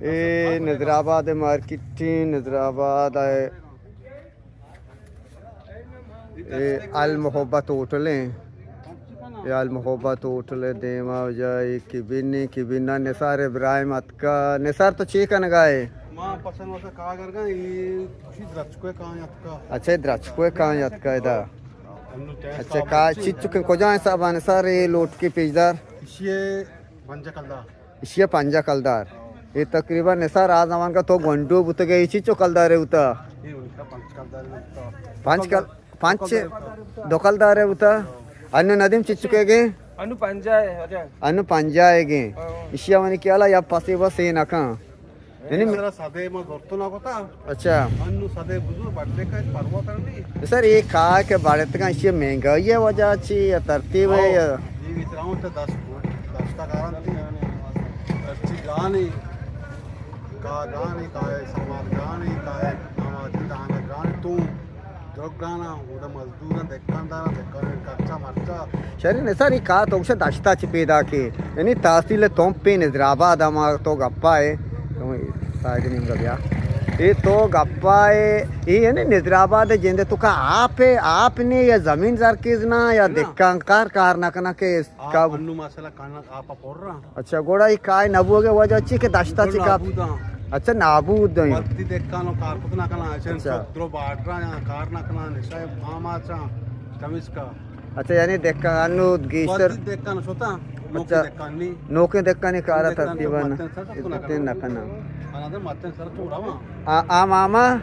اے نظر آباد مارکیٹ ایں، نظر آباد ءِ اے المحبت ہوٹل ایں۔ اے المحبت ہوٹل ءِ دیما جا اے کیبن ایں، کیبن ءَ نثار ابراہیم اتکا۔ نثار تو چے کنگا ئے؟ ما پسند واسا کاہ گرگا اے، کشی درچکو کاہ اتکا۔ اچھا، درچکو کاہ اتکا ادا۔ انو ٹیسٹ اچھا، آ کاہ مرچی۔ چچو کن کجا حساب آنے سر اے لوٹ کے پیش دار؟ اشی پنجا کلدار۔ اشی پنجا کلدار۔ اے تقریباً نثار آ زمانگا تو گونڈو بوتگے، اے چچو کلدارے بوتا؟ اے انکا پنچ کلدارے بوتا۔ پنچ کل-، پنچ دو کلدارے بوتا۔ انو ندیم چچو کے گے؟ انو پنجاہ اے، اچھا۔ انو پنجاہ اے گے۔ ہاں۔ اشی منی خیالا یا پسے بس اے نکاں۔ یعنی سرا سدے ما زرت نہ کتا۔ اچھا۔ انو سدے بزور بڈے کا پروا کرنی۔ سر، اے کاہ کہ بڑتگاں، اشی مہنگائی ءِ وجہ چی یا ترتیب اے یا؟ اے وچراؤں تے دس، دس تا گارنٹی۔ ہرچی گانے، کا گانے، کا سمار گانے، کا نمازی دانا گانے تو درک گانا، اودا مزدوراں، دکانداراں، دکان خرچہ مرچہ۔ شری نثار، اے کاہ تو گوشے دشتا چی پیداکے، یعنی تحصیل تمپ ایں، نظر آباد ءَ ما تو گپا ئے، سائیڈ نیمگا بیا۔ اے تو گپا ئے، اے یعنی نظر آباد ءِ جند ءِ توکا آپ اے، آپ نے یا زمین زرخیز نہ یا دکان کار، کار نہ کناں کہ آپ کب؟ انو مسئلہ کنگ آپ ءَ پر آں۔ اچھا، گڑا اے کاہ نہ بوگ ءِ وجہ چی کہ دشتا چی کاپ؟ نابود آں۔ اچھا، نابود ایں۔ وتی دکانو کار کت نہ کناں، اچھا۔ درو بارڈر آں، کار نہ کناں، نشہ عام آچاں، چمیشکا۔ اچھا، یعنی دکان انو گیشتر وتی دکان شتا، نوکیں اچھا۔ دکان نی۔ نوکیں دکانی کارا دکان ترتیبا نہ۔ متن سر تو نہ نہ کناں۔ آ، آ ماما،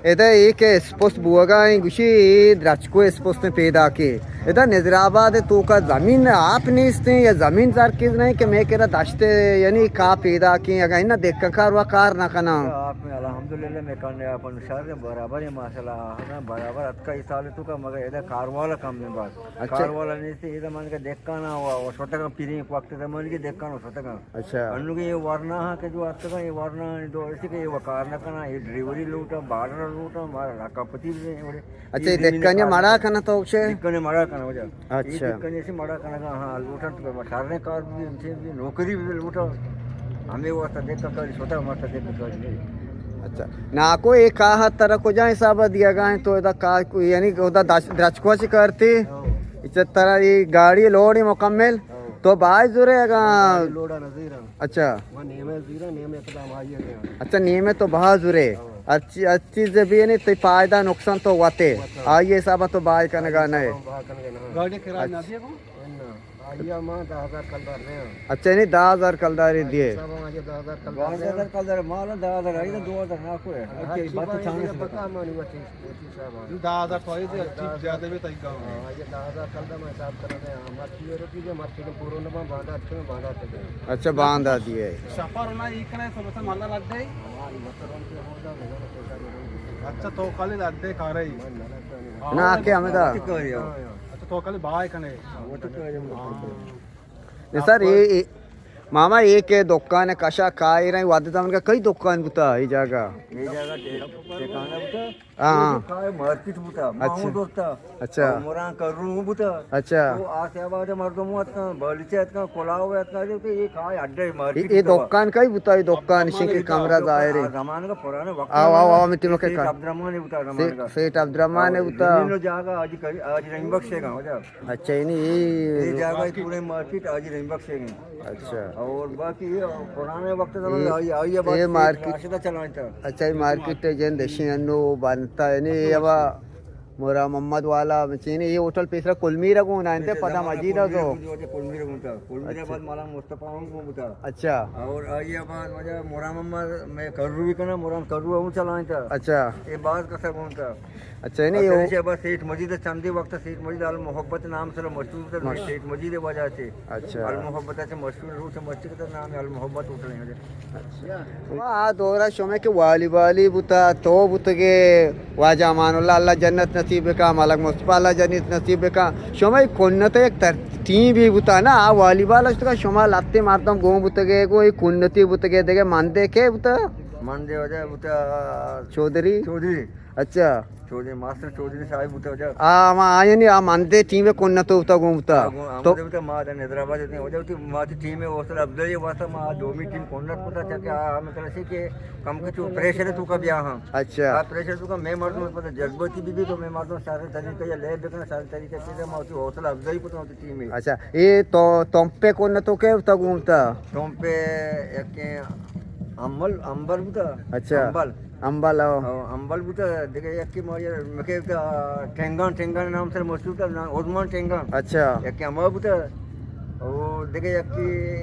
ادا اے کہ اسپست بوگا ایں، گوشی اے درچکو اسپست پیداکے۔ ادا نظر آباد ءِ توکا زمین آپ نیستیں یا زمین زرخیز نہ ایں کہ مئے کرا دشت، یعنی کاہ پیداکیں، اگاں اناں دکان کار وا کار نہ کناں۔ آپ میں الحمدللہ میں کنڈے آپ انو شر برابر ایں، ماشاءاللہ، ہاں، برابر اتکا اے سال توکا، مگر ادا کار والا کم ایں بس۔ اچھا۔ کار والا نیستیں، ادا من کہ دکانا و، و شتگاں پیریں وقت زمانگی دکان و شتگاں۔ اچھا۔ انوگیں اے ورنا ہاں کہ جو اتکگاں، اے ورنا دو ایسے کہ اے وقار نہ کناں، اے ڈریوری لوٹاں، بارڈر لوٹاں، مارا لکھپتی بھی ایں، وڑے۔ اچھا، اے اے زمین دکانی کار مڑا نہ کناں۔ کناں تو گوشے؟ دکانی مڑا کناں وجہ۔ اچھا۔ اے دکانی ایسے مڑا کناں، ہاں، لوٹاں تو شہریں کار بھی، انچیں بھی، نوکری بھی لوٹاں۔ ہمیں واسطہ دکان کاری شتا، ہمارا دکان کاری نہیں۔ اچھا۔ ناکو اے کاہ ترا کجا حساب دیگا ایں تو ادا کاہ کو، یعنی ادا دش-، درچکو چی کرتے؟ ہاں۔ اچھا، ترا اے گاڑی لوڈ ایں مکمل؟ ہاں۔ تو باز زورے اگاں؟ گاڑی لوڈا نہ زیراں۔ اچھا۔ من نیمے زیراں، نیمے پدا ہم آئی ءَ دیاں۔ اچھا، نیمے تو باز زورے۔ ہاں۔ ہر چی-، ہر چیز بھی یعنی تئی فائدہ نقصان تو وتے۔ وتے۔ آئی حساب تو باز کنگا نہ ئے۔ باز کنگا نہ۔ گاڑی کرایہ نہ اچھا۔ دیے کو؟ نہ۔ آئی ءَ ما دہ ہزار کلدار دیاں۔ اچھا، یعنی دہ ہزار کلدار دیے۔ حساب ہم آئی ءَ دہ ہزار کلدار دیاں۔ دہ ہزار کلدار مال، دہ ہزار آئی، دو ہزار ناکو ئے۔ ہر اچھا، چیز بات آئی چانے ءَ سے بتا۔ پتا مانی وتی۔ دہ ہزار تو آئی دے، چیز زیادہ بھی تئی کم ہے۔ ہاں، یہ دہ ہزار کل دا میں حساب کرا دے، ہاں، مرچی یہ روٹی دے، مرچی کے پورو نہ بان، باندھا اچھے میں باندھا تے دے۔ اچھا، باندھا دیے۔ شفا رونا ایک نے سب سے مالا لگ گئی۔ ہماری مطلب ہم سے ہو جا، میں نے پیسہ دے دوں۔ اچھا، تو کل لگ دے کھا رہی۔ من نہ لگتا نہیں۔ نہ، آ کے ہمیں دا۔ ہاں، ہاں۔ اچھا، تو کل بھائی کنے۔ ہاں، وہ تو کہہ رہے ہیں۔ ہاں۔ سر، اے، اے، ماما، اے کہ دکان کشا کائی رہی، وعدہ زمان کا کئی دکان بوتا اے جاگہ؟ اے جاگہ ٹھیک-، ٹھکانہ بوتا۔ ہاں، ہاں۔ اے جو کائی مارکیٹ بوتا، اچھا۔ ماحول دوستا۔ اچھا۔ اور مران کرو بوتا۔ اچھا۔ تو آسے آباد مردم اتکا، بلوچ اتکا، کلاو اتکا، جو کہ اے کائی اڈے مارکیٹ اے، اے بوتا۔ دکان کئی بوتا، اے دکان شی کے کمرہ ظاہر ہے۔ زمان کا پرانے وقت آو، آو، آو، مٹی مکے سیٹ کا۔ عبدالرحمان بوتا زمان کا۔ سیٹ عبدالرحمان بوتا۔ زمین و جاگہ آج کر-، آج رحیم بخش ہے گا، وجہ۔ اچھا، یعنی اے اے جاگہ پورے مارکیٹ حاجی رحیم بخش ہے۔ اچھا۔ اور باقی یہ پرانے وقت تو اے، آئی، آئی اے بات مارکیٹ۔ راشدہ چلائیں تھا۔ اچھا، اے مارکیٹ ہے جن دشی انو بنتا ہے، یعنی اے ابا مرا محمد والا مچینے، اے ہوٹل پیسرا کلمیرا گون آئیں تھے، پدا مجید ہے تو۔ کلمیرا گون تھا۔ کلمیرا اچھا۔ بعد مولانا مصطفی ہم گون تھا۔ اچھا۔ اور آئی بعد مجھے مرا محمد میں کرو بھی کنا، مرا کرو ہم چلائیں تھا۔ اچھا۔ اے بعد کسا گون تھا۔ اچھا، یعنی اصل او ایشی ابا سیٹھ مجید، چندی وقت سیٹھ مجید المحبت نام سے مشہور تھا، مش- سیٹھ مجید وجہ سے۔ اچھا۔ المحبت سے مشہور روچ مچک تھا، نام المحبت ہوٹل ہے۔ اچھا۔ آ دورا شما کہ والی بالی بوتا، تو بوتگے، واجہ امان اللہ، اللہ جنت نصیب بکا، ملک مصطفی اللہ جنت نصیب بکا۔ شما کنت یک تر-، ٹیم بھی بوتا نا، آ والی بال اشتگا شما لتے مردم گون بوتگے، گو اے کنتی بوتگے، دیگه مندے کے بوتا؟ من دے وجہ بوتا چودھری؟ چودھری۔ اچھا۔ چودھری، ماسٹر چودھری صاحب بوتا وجہ۔ آ، ما آئینی آ مندے ٹیم کن نہ تو بوتا گون بوتا۔ آ، گون، تو ہمدے بوتا ما دن حیدرآباد اتنے وجہ ہوتی، ما تی ٹیم حوصلہ افزائی واسطہ ما دومی ٹیم کن نہ بوتا، چاکہ آ، ہمیں طرح سے کہ کم کے چو پریشر تو کا بیا ہاں۔ اچھا۔ آ پریشر تو کا میں مردم پتہ جذباتی بھی، بھی تو میں مردم سارے طریقے یا لے بکنا سارے طریقے سے ما تی حوصلہ افزائی کو تو ٹیم ہے۔ اچھا، اے تو تم پہ کون نہ تو کے بوتا گون بوتا؟ تم پہ یک امل، امبل بوتا۔ اچھا۔ امبل۔ امبل، او۔ او، امبل بوتا، دیگه یکی ما یہ مکے بوتا، ٹینگان، ٹینگان نام سے مشہور تھا، نام عثمان ٹینگان۔ اچھا۔ یکی امبل بوتا، او دیگه یکی،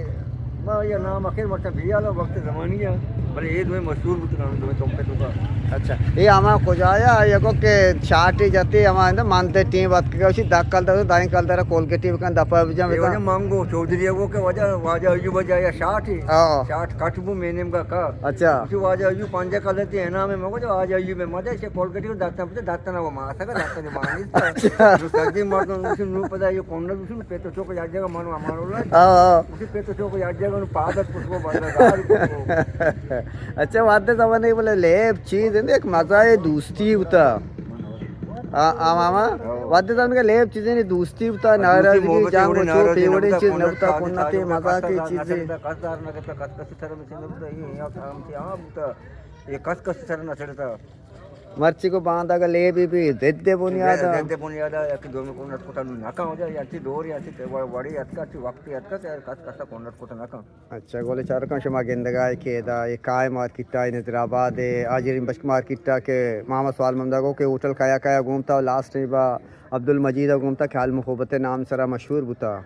ما یہ نام اخیر مرتا بیالا وقت زمانی ہے، بلے یہ دوئے مشہور بوتا، نام دوئے تم پہ تو کا۔ اچھا۔ اے ہما کجایا، یکو کہ شاٹی جاتے، ہما اندر مانتے ٹیم بات کے، اسی دکل در، دائیں کل در، کولگیٹی بکن، دپا بجا اے بکن۔ وجہ مانگو، چودھری کو کہ وجہ، واجہ ایوب جا یا شاٹ ہے۔ ہاں۔ شاٹ کٹ بو میں نیم کا کا۔ اچھا۔ اسی واجہ ایوب پنجہ کلتی ہے نا، میں مگو جو واجہ ایوب میں مدے سے کولگیٹی داتا، داتا نا وہ ماسا کا داتا جو مانی۔ اچھا۔ جو سردی مردم، اسی نو پدا یہ کون نہ، اسی پہ تو چوک یا جگہ مانو ہمارو لا۔ ہاں، ہاں۔ اسی پہ تو چوک یا جگہ نو پادت کو بندہ دار کو۔ اچھا، وعدے زمانے بولے لیب چیز ہے، ایک مزہ ہے، دوستی ہوتا۔ آ، آ، ماما، وعدے زمانے کے لیب چیزیں نہیں، دوستی ہوتا، دوستی ناراضگی، محبت جان وڑے کو چوٹ، ناراضگی یہ وڑے نہ چیز ہوتا، نہ ہوتا، کون نہ تے، مزہ کی چیزیں۔ کس دار نہ کرتا، کس کسی طرح میں سے نہ ہوتا، یہ یہاں کام سے آ ہوتا، یہ کس کسی طرح نہ چڑھتا۔ مرچی کو باندھا کا لیب بھی ضد بنیاد۔ ضد بنیاد ہے، یا کہ دو میں کون نہ کوتا نہ کہا ہو جائے، یا کہ دور، یا کہ وڑی اتکا، کہ وقت اتکا، کہ کس کسا کون نہ کوتا نہ کہا۔ اچھا، گولی چارکاں شما گندگا ہے کہ ادا یہ کائے مارکیٹ ہے، نظر آباد ہے، حاجرین بشک مارکیٹ ہے کہ ماما سوال ممدا کو کہ ہوٹل کایا کایا گھومتا، لاسٹ ٹائم با عبدالمجید گھومتا، خیال محبت نام سرا مشہور بوتا۔